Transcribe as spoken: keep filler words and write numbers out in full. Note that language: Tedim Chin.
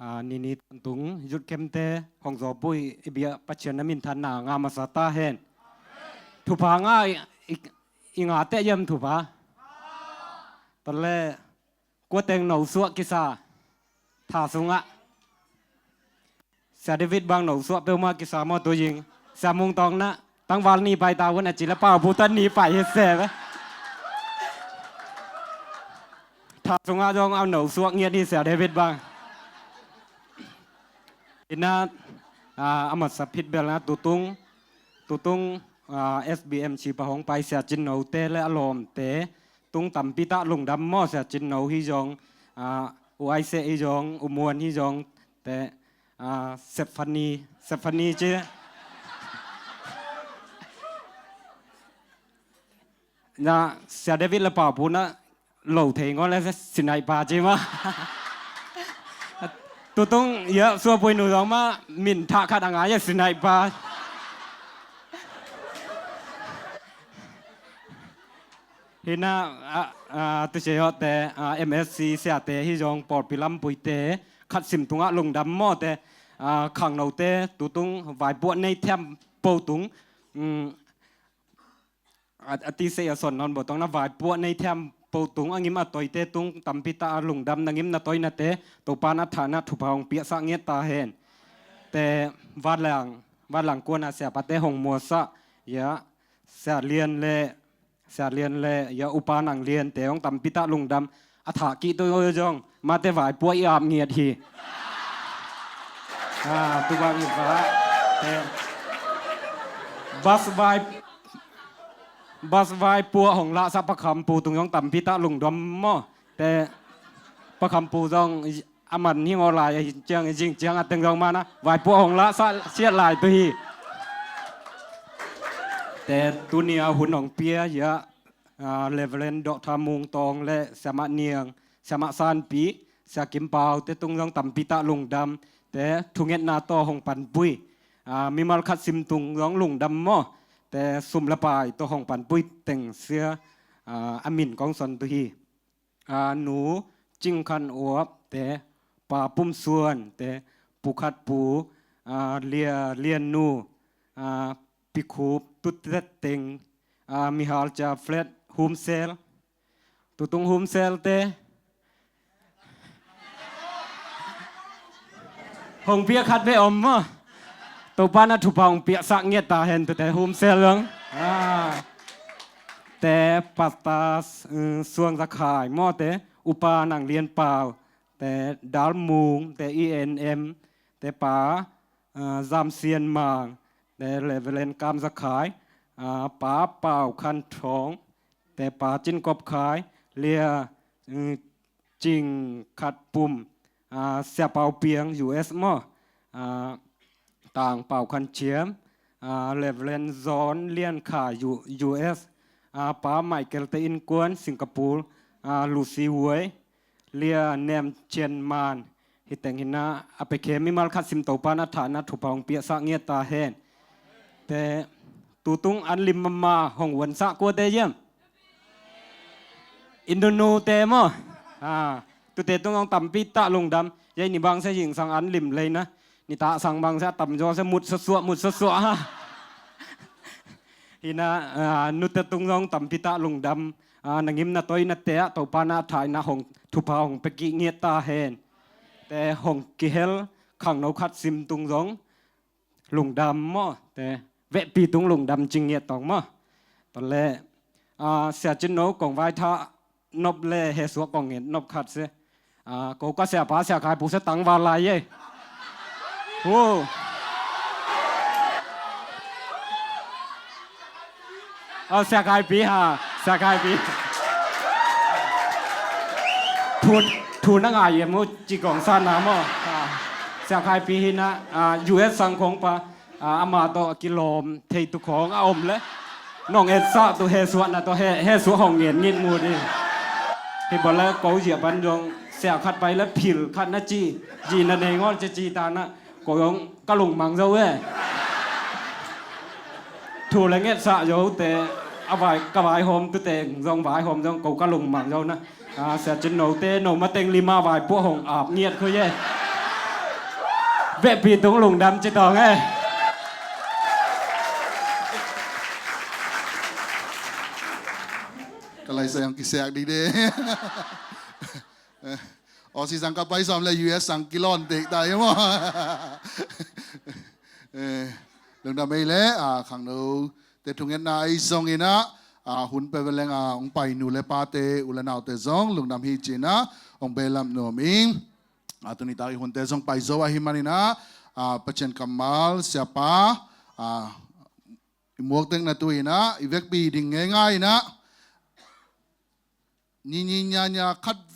Nini tawntung youth camp te hong zawpui i biak Pathian na minthanna ngah masa ta hen. Thupha ngah i ngah teh hiam thupha? Tua leh kua teng no suah kisa tha sungah? Sia David bang no suah peuhmah kisa maw tu zing. Sia Mung Tawng na tangval ni pai ta un a ci leh pau bu tan ni pai hi se ve. Tha sungah zong a no suah ngiat hi Sia David bang. Ina a masa phit bel na tutung tutung S B M C pa hong pai Sia Cin No te leh a lawmte tung tampi tak lungdam maw. Sia Cin No hi zong, U Ai Seh hi zong, U Muan hi zong te, Sefani Sefani ci na Sia David leh pau bu na lo thei ngawn leh sinai pa ci mah. Tutung ia suapui nu zong mah min thah khat a ngai ia sinai pa. Hina tu sia hawte M S C siate hi zong pawlpi lampuite khat sim tungah lungdam mawte khangnote tutung vaipuah nei thiam po tung a ti sei a son nawn bo tong na vaipuah nei thiam po tung a ngim a toite tung tampi tak a lungdam na ngim na toinate Topa na thahna thupha hong piaksak ngiat ta hen. Te vatlang vatlang kuana siapate hong muasah ia Sia Lian leh Sia Lian leh ia Upa Nang Lian te hong tampi tak lungdam a thah kih to zong mate vaipuah i ap ngiat hi. Tu bang hi va te bas vai bas vaipuah hong lahsak Pa Kham Pu tung zong tampi tak lungdam maw. Te Pa Kham Pu zong a man hi ngaw lai a hin ciang zing ciang a teng zong mana vaipuah hong lahsak siat lai tu hi. Te tuni a hun hong pia ia Reverend Doctor Mung Tawng leh Siamah Niang, Siamah Sanpi, Sia Kim Pau te tung zong tampi tak lungdam te thungetna tawh hong panpui mimal khat sim tung zong lungdam maw. Te sum leh pai tawh hong panpui teng sia a min kong son tu hi. Nu Cing Khan Uap te, Pa Pum Suan te, Pu Khat Pu, Lia Lian Nu, Pi Khup, Tut Tet Teng, Mihal Cia Flat, Hum Sel, tutung Hum Sel te hong piak khat ve om maw. Topa na thupha hong piaksak ngiat ta hen tute Hum Sel zong. Te Pastor Suang Za Khai maw te, Upa Nang Lian Pau te, Dal Mung te, E N M te, Pa Zam Sian Mang te, Reverend Kam Za Khai, Pa Pau Khan Thawng te, Pa Cin Kop Khai, Lia Cing Khat Pum, Sia Pau Piang U S maw, Tang Pau Khan Ciam, Reverend Zon Lian Kha U S, Pa Michael te innkuan Singapore, Lucy Huai, Lia Nem Cian Man, hi teng hina a pekhe mimal khat sim Topa na thahna thupha hong piaksak ngiat ta hen. Te tutung an lim mama hong uansak kuate hiam? I nunute maw. Tute tung hong tampi tak lungdam. Ia i ni bang sia hing sang an lim lei na, ni tak sang bang sia tam zaw sia mut sasuah mut sasuah ha. Hina nute tung zong tampi tak lungdam. Na ngim na toinate ah Topa na thahna hong thupha hong pia kik ngiat ta hen. Te hong kihel khangno khat sim tung zong lungdam maw. Te vehpi tung lungdam cing ngiat tawng maw. Tua leh Sia Cin No kong vai thah nop leh hesuak kong nget nop khat se. Ko ka siapa Sia Khai Pu sia tangval lai e. Sia Khai Pi ha, Sia Khai Pi. Thu na ngai e mu ci kong san na maw. Sia Khai Pi hina U S sang khong pa. Ama tawh a kilawm thei tu khawng a om leh nong etsah tu hesuahna tawh hesuah hong ngen ngit mu ding. Hi bawleh ko ziah pan zong sia khat pai leh phil khat na ci, zi na nei ngawl ci ci ta na ko zong ka lungmang zo e. Thu le ngetsah zote a vai ka vaihawm tu teng zong vaihawm zong ko ka lungmang zo na. Sia Cin No te no mateng lima vaipuah hong ap ngiat khui e. Vekpi tung lungdam ci tawng e. Ka laisa ang kisiak dikdik. Aussie sang ka pai sawm le U S sang kilon tek ta i maw. Lungdam ei le khangno te thungetna ei zong ina hun pe veleng a hong pai nu le pate u le naute zong lungdam hi cina hong belap nuam ing. Tuni tak i hunte zong pai zo ahi manina Pathian kammal siapa i muak tekna tu ina i vekpi ding ngeingai ina ni ni nya nya khat